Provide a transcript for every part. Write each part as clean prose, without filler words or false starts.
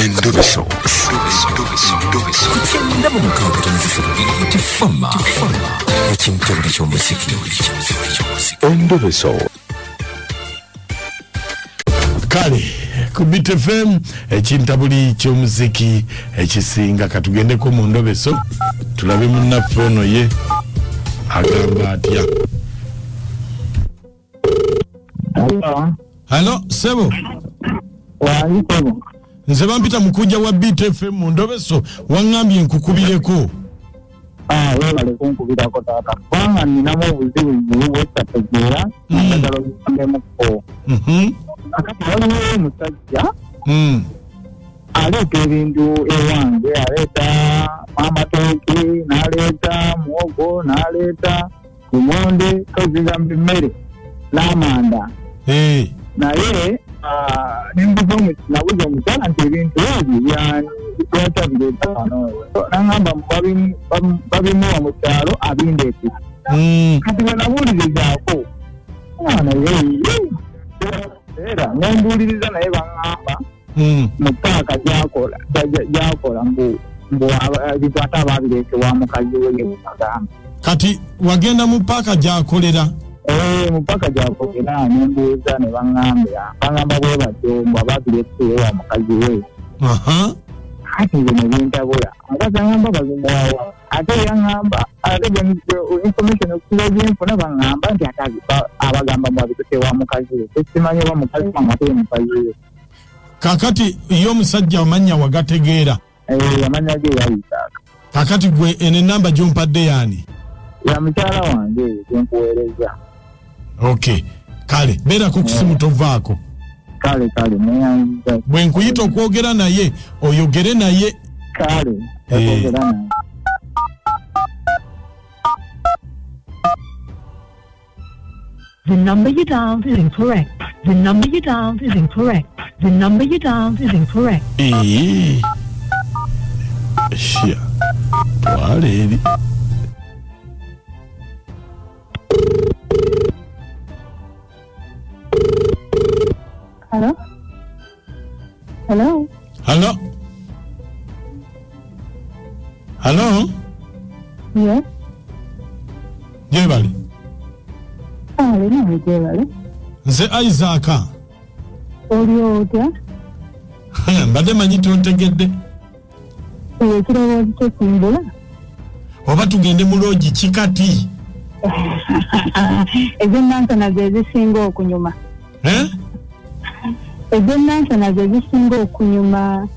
Endobeso. Ku kyenda mu mukaaga tono 3 Tifama ekintabuli ky'omuziki. Endobeso. Kale ku Beat FM, ekintabuli ky'omuziki ekisinga. Katugendeko mu ndobeso tulabe munnaffe ono ye agamba atya. Hello. Halo sebo. Wangi sebo. Nze bampita mukujja wa Beat FM mu ndobeso, waŋŋambye nkukubireko. Ah, webale kunkubirako taata, kubanga nninamu obuzibu buzibu bwetategeera, njagala oyambemuko. Kakati waliwo omusajja aleeta ebintu ewange, aleeta amatooke, n'aleeta muwogo, n'aleeta lumonde, kozigamba emmere n'amanda. Naye nembuza, nabuuza omukyala nti ebintu ebyo byani, lwaki abireeta wano? Naŋŋamba babimuwa mu kyalo, abindeetera. Kati bwe nabuulirizaako naye era nembuuliriza, naye baŋŋamba mu paaka gyakola mbu ebintu ate ababireete wa mukazi we yebagamba. Kati wagenda mu paaka gyakolera? Eh, mu paaka gyakolera, nembuuza ne baŋŋamba bwe batyo, mbu ababireete wa mukazi we. Kati nze ne bintabula. Omukazi aŋŋamba babimuwawa, ate yaŋŋamba, ate information okusinga gyenfuna, baŋŋamba nti ate abagamba mbu abitute wa mukazi we. Tesimanyi oba mukazi wange ate ye mukazi we. Kakati ye omusajja amannya wagategeera? Eh, amannya ge yayisaaka. Kakati gwe eno enamba gyompadde yaani? Ya mukyala wange eyo gyenkuweereza. Ok, kale beerako kusimu, tovaako. Kale, neyanziza. Bwe nkuyita okwogera naye, oyogere naye. Kale. Eh. Okwogera naye. The number you dialed is incorrect. The number you dialed is incorrect. The number you dialed is incorrect. Ee. Shia, twala eri. Hello? Hello? Halo, halo. Yes? Gyebale. Ale nawe gyebale. Nze Isaaka. Oli otya? Mbadde manyi tontegedde. Eyo ekirowoozo kyo kimbula. Oba tugende mu loogi kikati? Ez'ennansana ze zisinga okunyuma. Eh? Ez'ennansana ze zisinga okunyuma.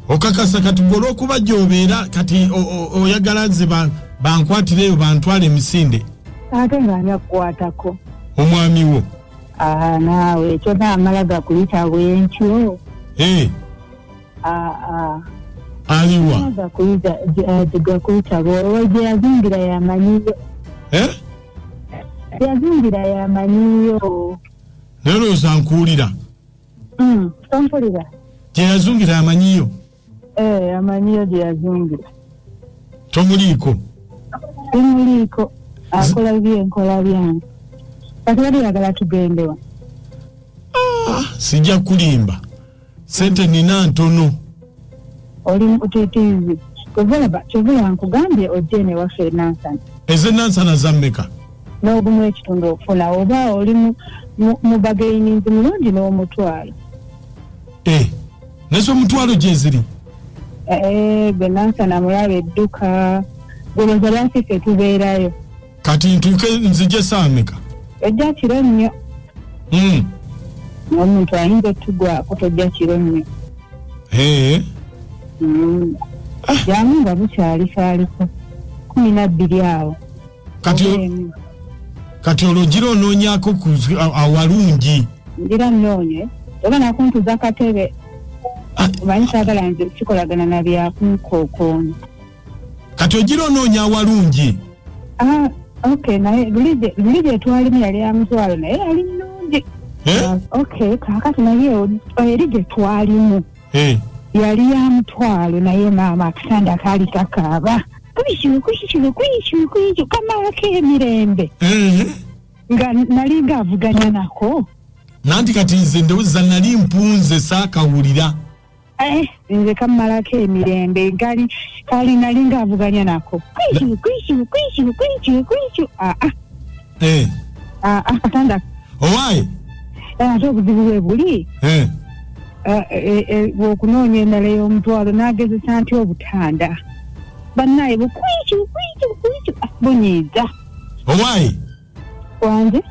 Okakasa? Kati gwe olwokuba gyobeera kati oyagala nze bankwatireeyo bantwale emisinde? Ate ng'ani akukwatako? Omwami wo. Ah, naawe ekyo naamala gakuyita bwentyo. Eh, Ah, ah. Aliwa? Gakuyita bwolwo, gye yazingira yamanyiyo. Eh? Yazingira yamanyiyo. Naye olowooza nkuwulira? Tompulira? Gye yazungira amanyiyo? Eh, amanyiyo gye yazungira. Tomuliiko? Simuliiko, akola bye, nkola byange. Kati bali yagala tugendewa? Sijja kulimba, sente nina ntono. Oli mutiitiizi. Kyova kyova nkugambye ojje newaffe enansana. Ez'enansana za mmeka? N'ogumu ekitundu okufuna, oba oli mu bargaining mulungi, n'omutwalo. Eh, nezo omutwalo gyeziri? Eh, gwe Nansana mulaba edduka, golooza lwaki ffe tubeerayo? Kati ntuuke nzije saa mmeka? Ojja kiro nnyo. Omuntu ayinza otugwako, tojja kiro nnyo. Eh, Jangu nga bukyali kyaliko 12 awo. Kati Obeemu. Kati olwo gira onoonyako awalungi. Ngira nnoonye oba nakuntuza katebe. Ah. Omanyi saagala nze kikolagana na byakunkookoona. Kati ogira onoonya awalungi. Ah, okay, naye luli gye twalimu yali ya mutwalo, naye yali nnungi. Eh? Ah, okay, kaakati naye eri gye twalimu yali ya mutwalo, naye maama akatanda kaali kakaaba kwishu kwishu kwishu kwishu, kamalako emirembe. Eh. Nga nali nga avuganya nako. Nanti kati nze ndowooza nali mpunze, saakawulira. Nze kammalako emirembe gali kali nali ng'avuganya nako kwichu kwichu kwichu kwichu kwichu. Akatanda owaaye ate obuzibu bwe buli bw'okunoonya endala ey'omutwalo n'agezesa nti obutanda bannaye bukwichu kwichu kwichu bunyiiza. Owaaye wanje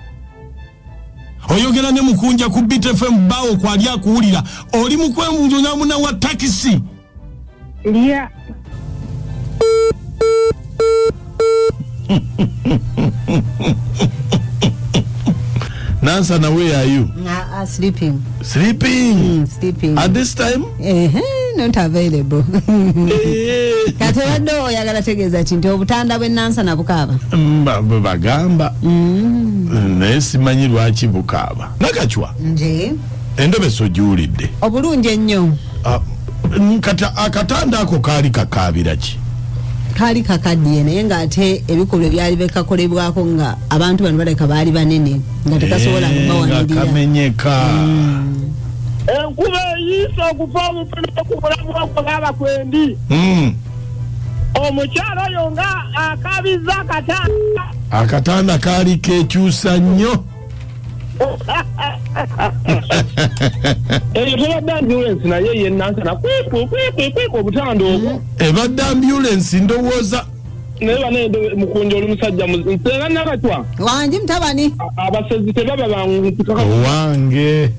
oyogera ne Mukunja ku Beat FM bawo kwali akuwulira oli mukwemujunamuna wa takisi lya Nansana, where are you? Sleeping. Sleeping? Sleeping. At this time? Not available. Kati obadde oyagala tegeeza ki nti obutanda bwe Nansana bukaaba? Bagamba. Naye simanyi lwaki bukaaba. Nakachwa. Nje. Endobeso ogiwulidde. Obulungi ennyo. Kati akatanda ako kaali kakaabira ki? Kaali kakaddiye naye ng'ate ebikolwa ebyali bikakolebwako nga abantu bano baleka baali banene nga tekasobola kubawanirira. Nga kamenyeka. Enkuba eyiisa okufa obufuna ku bulamu bw'okulaba kwendi. Omukyala oyo nga akaabizza akatanda. Akatanda kaali keekyusa nnyo. Eyo tebadde ambulensi naye ye Nansana kwiku kwiku kwiku obutanda obwo. Ebadde ambulensi ndowooza. Naye bane Mukunja oli musajja nsenga Nakachwa. Wangi mutabani. Abasezi tebaba bangu. Wange.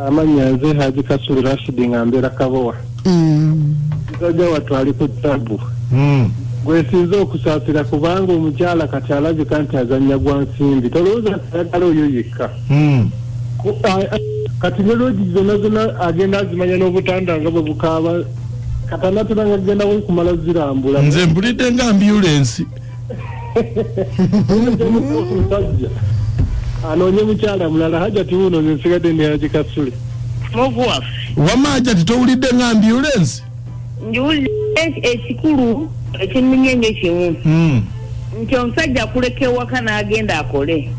Amannya nze Haji Kasuli Rashidi nga mbeera Kabowa. Musajja wattu ali ku ttabu. Gwesinze okusaasira kubanga omukyala kati alabika nti azannya gwa nsimbi. Tolowooza nti ayagala oyo yekka. Kati ne loogi zonna zonna agenda azimanya n'obutanda nga bwe bukaaba. Kati anaatera nga agendawo kumala zirambula. Nze mpulidde nga ambulensi. Omusajja anoonye mukyala mulala. Hajati wuuno nze nsigadde ne Haji Kasule. Muvu waffe. Wamma Hajati towulidde nga ambulensi? Njiwulidde ekikulu ekinnumya ennyo kimu. Nti omusajja akuleka ewaka n'agenda akole.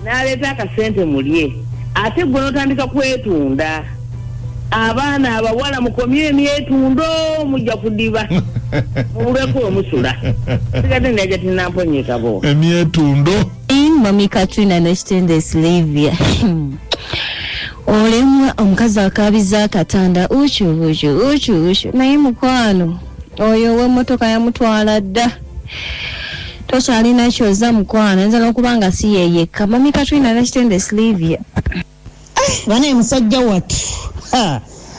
N'aleeta akasente mulye. Ate gwe n'otandika kwetunda. Abaana abawala mukomye emyetundo mujja kudiba. Mubulweko we musula. Sigadde ne Hajati Namponye e Kabowa. Emyetundo. Mami Katrina Nekitende Sylvia. Olemwa omukazi akaabiza akatanda uchu uchu uchu uchu. Naye mukwano oyo ow'emmotoka yamutwala dda. Tokyalina kyoza mukwano ayinza n'okuba nga si ye yekka. Mami Katrina Nekitende Sylvia. Banaye musajja wattu.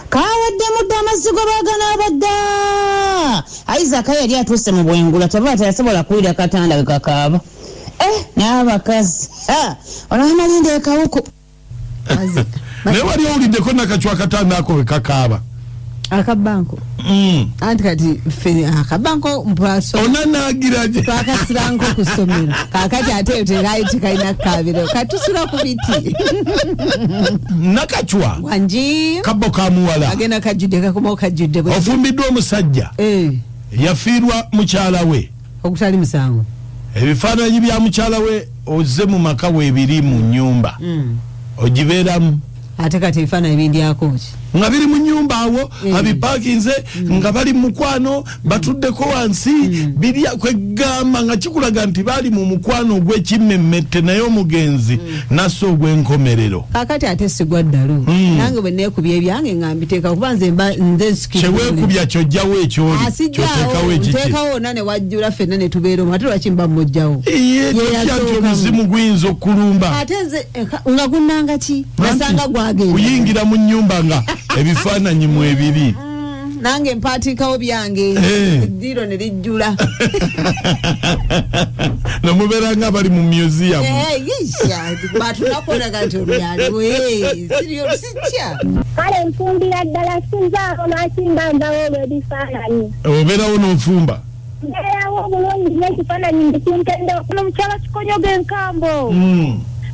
Kawaddemu dda amazzi go baaganaaba dda. Isaac yali atuuse mu bwengula taba teyasobola kuwulira katanda we kakaaba. N'abakazi. Ono amalinda ekawuku. Naye wali owuliddeko Nakachwa akatanda ako we kakaaba? Akabanko. Anti kati ffe akabanko mpaso. Onanaagira gye. Twakasiranko ku ssomero. Kaakati ate eyo tekaali tekalina kkaabiro. Katusula ku biti. Nakachwa. Wangi. Kabbo ka muwala. Agenda kajjudde kakomawo kajjudde. Ofumbiddwa omusajja. Yafiirwa mukyala we. Ogutali musango. Ebifaananyi bya mukyala we ozze mu maka weebiri mu nnyumba. Ogibeeramu. Ate kati ebifaananyi bindyako ki? Nga biri mu nnyumba awo abipakinze nga bali mu mukwano batuddeko wansi birya kwegamba nga kikulaga nti bali mu mukwano ogw'ekimmemmette naye omugenzi nassa ogw'enkomerero. Kaakati ate sigwa ddalu. Nange bwe neekubya ebyange nga mbiteeka kuba nze mba nze nsikira. Kyeweekubya ky'oggyawo ekyoli ky'oteekawo ekiki. Nteekawo wonna ne wajjula ffenna ne tubeera omwo ate lwaki mba mmuggyawo? Ye totya nti omuzimu guyinza okulumba. Ate nze nga gunnanga ki? Nasanga gwagenda. Kuyingira mu nnyumba nga ebifaananyi mwebiri. Nange mpaatiikawo byange. Eddiiro ne lijjula. Nomubeera nga bali mu museum. Batunakola nti oluyaliwo. Siriyo sitya. Kale nfumbira ddala sinzaako lwaki mba nvawo olw'ebifaananyi. Obeerawo n'ofumba? Mbeerawo obulungi n'ekifaananyi mbikuntende. Ono mukyala kikonyoga enkambo.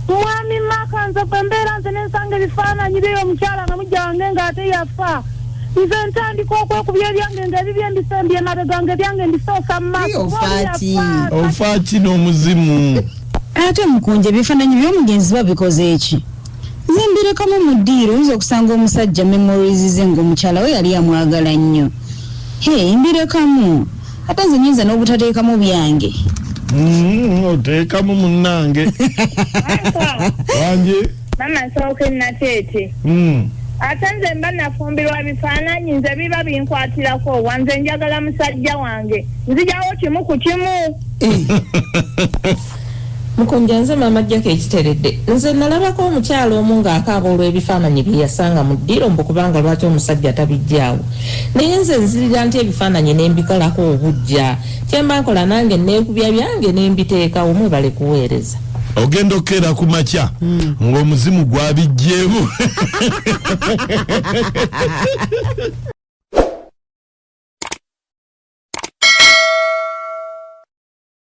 Mwami Maka nze bwe mbeera nze ne nsanga ebifaananyi by'oyo omukyala nga mujja wange ng'ate yafa. Nze ntandika okwekubya ebyange ng'ebibye mbisembye emabega nga ebyange mbisoosa mu maaso. Ofa ki n'omuzimu? Ate Mukunja ebifaananyi by'omugenzi babikoze eki? Nze mbirekamu mu ddiiro, oyinza okusanga omusajja memories ze ng'omukyala we yali amwagala nnyo. He, mbirekamu. Ate nze nyinza n'obutateekamu byange. Oteekamu munnange. Wangi? Mama nsooka Nateete. Ate nze mba nafumbirwa bifaananyi, nze biba binkwatirako wa, nze njagala musajja wange, nzijawo kimu ku kimu. Mukunja, nze maama Jjako ekiteredde. Nze nalabako omukyala omu ng'akaaba olw'ebifaananyi bye yasanga mu ddiiro, mbu kubanga lwaki omusajja tabijjaawo. Naye nze nzirira nti ebifaananyi ne mbikolako obuggya, kyemba nkola nange neekubya byange ne mbiteekawo. Mwebale kuweereza. Ogenda okukeera ku makya ng'omuzimu gwabijjeemu.